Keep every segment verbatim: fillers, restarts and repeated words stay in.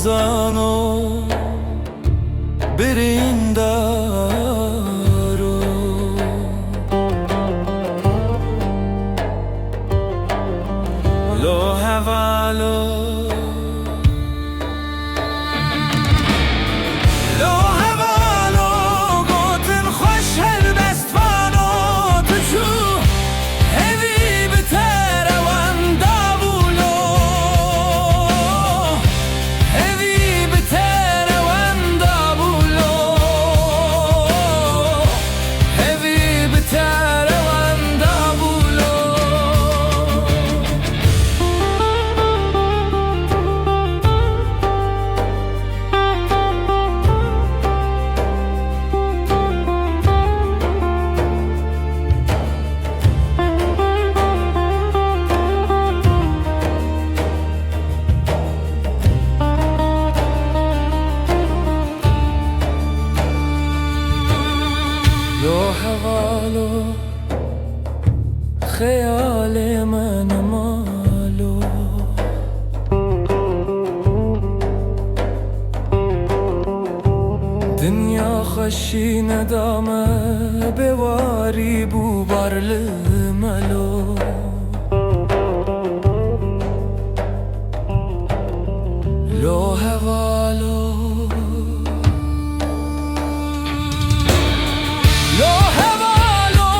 Zano birîndaro. Lo hevalo. Lo hevalo, gotin xweş helbest vano, tu çû hevî bi te rewenda bû lo. Hevî bi te rewenda bû lo. Hevî bi te rewenda bû lo. Lo hevalo, xeyalê me nema lo. Dinya xweşî neda me, bêwarî bû bar li me lo. Lo hevalo. Lo hevalo,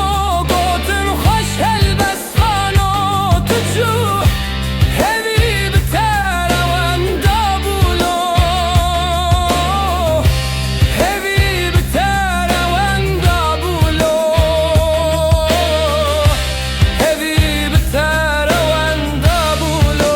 gotin xweş helbest vano, tu çû hevî bi te rewenda bû lo. Hevî bi te rewenda bû lo. Hevî bi te rewenda bû lo.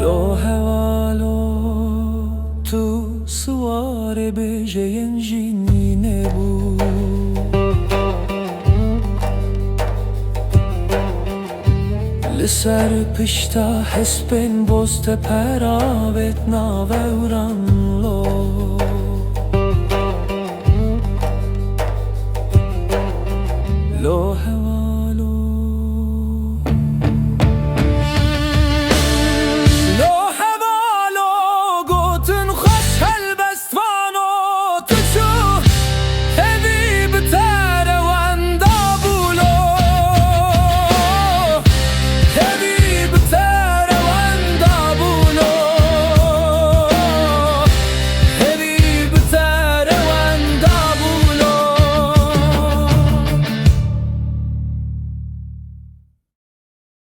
Lo hevalo, tu siwarê bêjeyên jînînê bû. Li ser pişta hespên boz te peravêt navewran lo. Lo hew